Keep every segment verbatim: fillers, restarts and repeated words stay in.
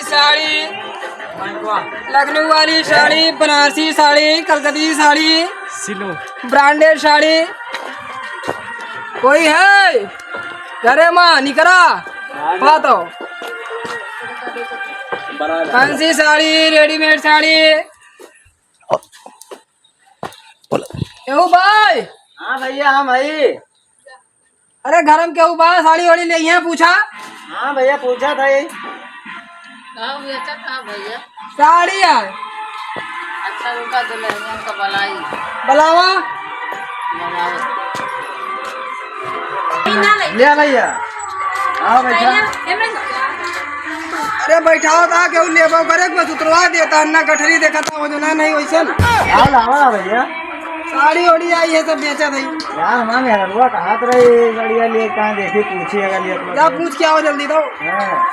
साड़ी, लखनऊ वाली साड़ी, बनारसी साड़ी, कलकत्ती साड़ी, सिलो। ब्रांडेड साड़ी। कोई है घरे मा? निकरा बात हो। फैंसी साड़ी, रेडीमेड साड़ी। बोलो। केहू भाई? हाँ भैया, हाँ भाई। अरे घर में केहू बा, साड़ी वाड़ी लेइहे, पूछा। हाँ भैया, पूछा था ये। का बेचत है भैया? साड़ी है। अच्छा, रुका, दुल्हनिया का बुलाई। बुलावा। बुलावा। ले आ भैया। हाँ भैया। अरे बैठाओ ता, केहू लेबो करे, बस उतरवा देता, ना गठरी देखा था, वो जो ना नहीं वैसे ना। आओ लावा भैया। साड़ी ओड़ी आई है, सब बेचत है। यार, हमार मेहररुआ कहत रही, बढ़िया लिए कहाँ देखी, पूछी अगर लिए अपना जा तो। पूछ के आओ जल्दी तो। हाँ।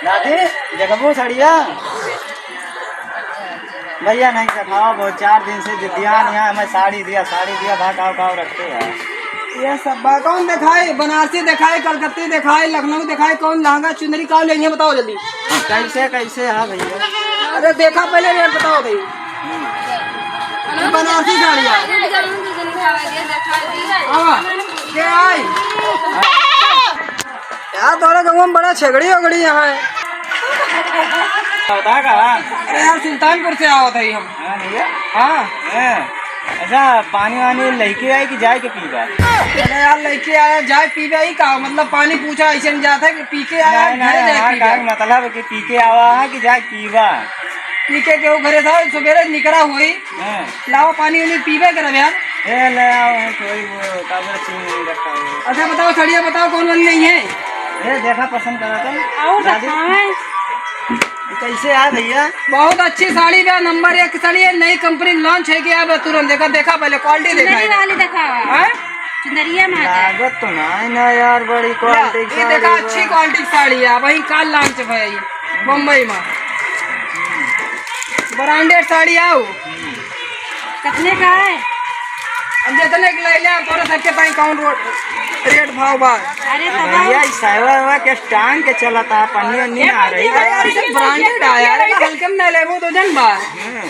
दादी, देखबो साड़िया? भैया नहीं देखावा, बहुत चार दिन से जिद्दियान यहाँ हमें साड़ी दिया, साड़ी दिया, भाग आओ, आओ रखते हैं। ये सब बा-, कौन देखाए? बनारसी देखाए, कलकत्ती देखाए, लखनऊ देखाए, कौन लहंगा चुनरी का लेंगे, बताओ जल्दी। कैसे, कैसे है भैया? अरे देखा पहले, रेट बताओ भाई। ये बनारसी साड़ी है। हाँ, ये आई। यार, तोरे गाँव में बड़ा छेगड़ी ओगड़ी यहाँ है। बता का? अरे यार, सुल्तानपुर से आवत है हम। हाँ, भैया। हाँ। हाँ। अच्छा, पानी वानी लेके आए कि जाए के पीबा? अरे यार, लेके आया, जाए पीबे ही का? मतलब, पानी पूछा ऐसे नहीं जाता है कि पी के आया, नहीं, घरे नहीं, जाए हमार पीबे। का मतलब है कि पी के आवा है कि जाए पीबा? पी के केहू घरे था, सवेरे निकरा हुई। हाँ। लावा पानी उनी पीबे करब यार। ए, ले आओ, हम थोड़ी वो, का बोले, चीनी नहीं रखा हुआ। अच्छा बताओ, साड़िया बताओ, कौन वाली नहीं है? ए, देखा, पसंद करा तो। और दादी। दिखाएं। कैसे है भैया? बहुत अच्छी साड़ी बा, नंबर एक साड़ी है, नई कंपनी लॉन्च है कि अब तुरंत देखा, देखा पहले क्वालिटी देखा चुनरी है। वाली देखा। हाँ? चुनरिया में आ जाए। लागत तो ना है ना यार, बड़ी ला, क्वालिटी ये साड़ी देखा, बा। अच्छी क्वालिटी साड़ी है, वही काल लॉन्च भाई बम्बई में। ब्रांडेड साड़ी आओ। कितने का है? अब जितने के ले ले, तोरे सबके ताई कौन रो-, रेट भाव बा। अरे तब भैया, ई साइवा वाइवा के टांग के चलता, पन्नी अन्नी ये आ रही है। अरे, ऐसे ब्रांडेड आ यार, हल्के में ना लेबो तो जन बा। हम्म।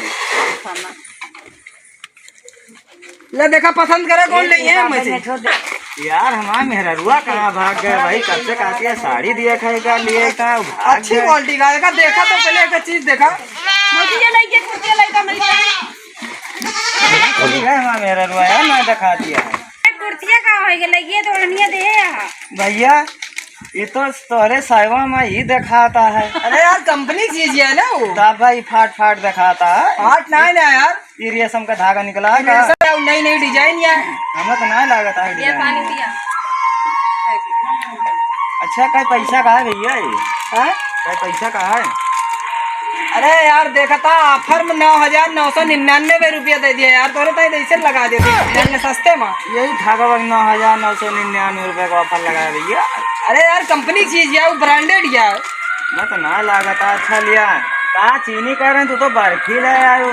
ले देखा, पसंद करे कौन ले है, मैं से। यार, हमार मेहररुआ कहाँ भाग गए भाई? कब से कहती है साड़ी दिया खाएगा, लिए का भाग अच्छी गए। क्वालिटी का, देखा, देखा तो पहले एक चीज देखा। मोदी ये लइके कुर्ती लइका मिलता है। बोली गए हमार मेहररुआ यार, ना दिखा दिया है। कुर्तिया का होई गेलै, ये तो ओढ़निया दे यहाँ। भैया, ये तो तोहरे साइवा में ही दिखाता है। अरे यार, कंपनी चीज है ना वो। तब भाई फाट फाट दिखाता है। फाट ना है ना यार। ये रेशम का धागा निकला है ये का? रेशम है, नई नई डिजाइन है। हमें तो ना लागत है ये डिजाइन। पानी पिया। अच्छा, का पैसा का है भैया ये? हाँ? का पैसा का है? अरे यार, देखा था ऑफर में नौ हजार नौ सौ निन्यानवे रुपया दे दिया यार, तोरे ताई ऐसे लगा देते हैं, सस्ते में। यही धागा बस नौ हजार नौ सौ निन्यानवे रुपया का ऑफर लगाया भैया। अरे यार, कंपनी चीज यार, वो ब्रांडेड यार। मैं तो ना लागत, अच्छा लिया। का चीनी कह रहे हैं, तू तो बर्फी ले आयो।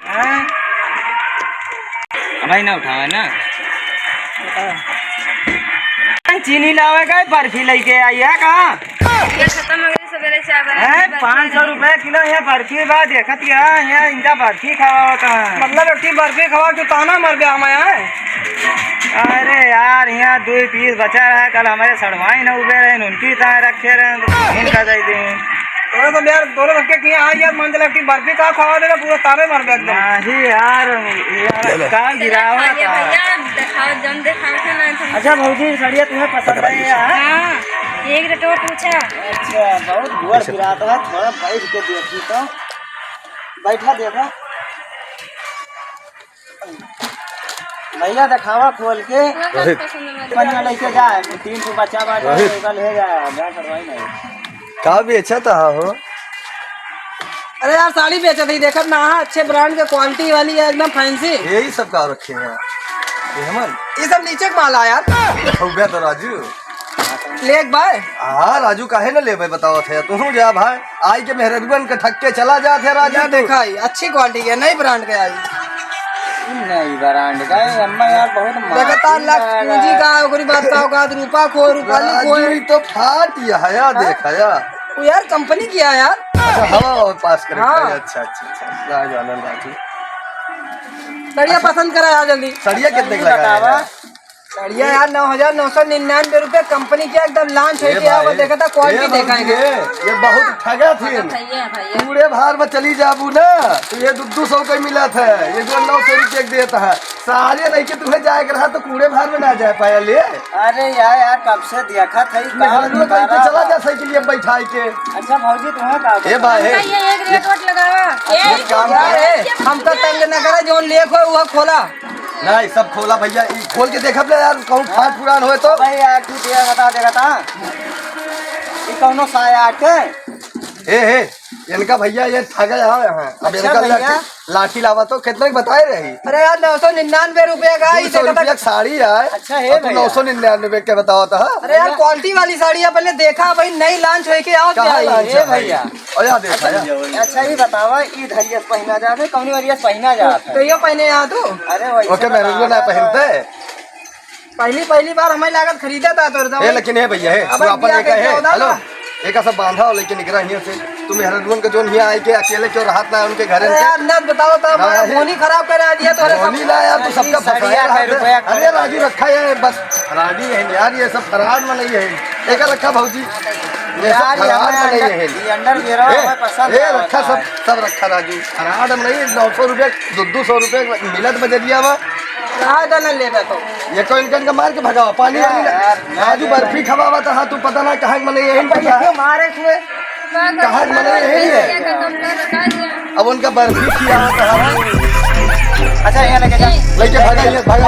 हैं? भाई ना उठावे ना। चीनी लावे का, बर्फी लेके आई है कहाँ? ये खत्म हो गई, सवेरे चाय बना हैं? के बर्फी पाँच सौ रुपया किलो यहाँ बर्फी बा, देखत यहाँ, यहाँ इनका बर्फी खवावत है। मतलब एक ठी बर्फी खवा के ताना मर गया हमारे यहाँ। अरे यार, यहाँ दो पीस बचा रहा, कल हमारे सड़वाई न उबे रहे, उनकी ताए रखे रहे, तो उनका दे दे। तोरे तो यार, तोरे सबके किया आज यार, मान चला कि बर्फी का खवा देला, पूरा तारे मर गया एकदम। नहीं यार, यार, का गिरावा खा ले का? भैया, दिखाओ, जम दिखाओ थे ना, हम अच्छा भौजी, साड़िया तुम्हें पसंद है यार? हाँ, एक रेटवा पूछा। अच्छा, बहुत गोर गिराता है, थोड़ा बैठ के देखी तो। बैठा देखा। भैया, देखावा खोल के। रोहित। पनिया लेके जा, तीन ठो बच्चा बाटे, रोहित। ओका ले जा, जा करवाई नहीं। का बेचत हा हो? अरे यार, साड़ी बेचत ही, देखत ना हा, अच्छे ब्रांड के, क्वालिटी वाली है, एकदम फैंसी। यही सब का रखे हैं ये हमन? ये सब नीचे के माल आ यार। देखौबे तो राजू। लेक भाई। हाँ राजू, काहे न लेबे, बतावत है तू। जा भाई, आई के मेहररुअन के ठग के चला जात है राजू या तू। देखा ही, अच्छी क्वालिटी के, नई ब्रांड के आई। नई ब्रांड का है, अम्मा यार बहुत लगातार माफी लाख मांगा पूंजी है। का, ओकरी बात का औकात, रूपा खो, रूपाली खो। राजू, ई तो फाट या हया, हाँ? देख हया। यार, कंपनी क्या है यार? अच्छा, हवा और पास करे। हाँ। अच्छा, अच्छा, अच्छा। राजू, आनंद राजू। सड़िया अच्छा। पसंद करा यार जल्दी। सड़िया कितने का लगाया बतावा। है? सड़िया यार, नौ हजार नौ सौ निन्यानवे रुपया, कंपनी के एकदम लॉन्च ये होके आवा, भाई, देखा था, क्वालिटी ये देखा है। भाई, ये, ये बहुत ठगा थी। भैया, भैया। कूड़े भार में चली जाबू ना, तो ये दो, दो सौ का मिला था, ये जो नौ सौ रुपया के देता है। सारे नहीं के तुम्हें जाए के रहा, तो कूड़े भार में ना जाए पाया ले। अरे यार, यार, कब से देखा था, ये मेहरारू कहीं पे चला जा साइकिल ये बैठाई के। अच्छा भौजी, तुम्हें का ए भाई, हमका ये एक रेट वट लगावा। एक काम कर। ए, हमका तंग न करा, जौन लेख हो, वह खोला। नहीं, सब खोला भैया, ई खोल के देखब ले यार, कहूँ फाट पुरान होए तो। भाई यार, तू दिया बता देगा ता। ई कौनो साया आके? ए, ए, इनका भैया ये ठगे आओ यहाँ। अब अच्छा इनका भैया। लाठी, लाठी लावा तो कितने के बताए रही? अरे यार, नौ सौ निन्यानवे रुपया का, ई दो सौ देखा था। रुपया की साड़ी है। अच्छा है और तू भैया। नौ सौ निन्यानवे के बतावा था। अरे यार, भैया। क्वालिटी वाली साड़ी है, पहले देखा भाई, नई लॉन्च होई के आओ कहाँ क्या है? लॉन्च ए है भाई? भैया। और यहाँ देखा यार। अच्छा, ये बतावा, ई धरिया से पहना जावे, कौनी वरिया से पहना जात है? तो यो पहने यहाँ तू? अरे, वैसे ओके, तो मेरे को ना ना पहनते। पहली, पहली बार हमें लागत खरीदा था तोर ए, लेकिन ए भैया, ए, अब तू अपन दिया एक के है, चौदह हेलो, का। एक सब बांधा हो, लेकिन एकरा हियां से, तू मेहरारून के जोन हियां आए के अकेले क्यों रहत ना उनके घरे अरे से? यार, न बताओ तो, ना, हमारा है। मोनी खराब करा दिया तोरे सब। मोनी ना यार, तू सबका ये साड़ी फंसाया आठ रहत है। रुपया का। अरे राजू, रखा है बस, राजू है यार, ये सब फराड में नहीं है। एक रखा भौजी, ये सब यार, ये फराड में हमारे नहीं अंडर, है। ये अंडर ये रहा, ए, हमें पसंद ए, आया रखा था। सब, सब रखा राजू, फराड में नहीं, नौ सौ रुपये, दो, दो सौ रुपये मिलत बजरिया में। रहा था ना लेबे तो। ये कोई इनका, इनका मार के भगावा, पानी वानी ना। यार, राजू बर्फी खवावा था, हाँ, तू पता ना कहाँ के मने यही अब पता। ये मारे हुए। कहाँ के मने यही है। अब उनका बर्फी खियावा था। अच्छा, यहाँ लेके जा। लेके भागा, ये भागा।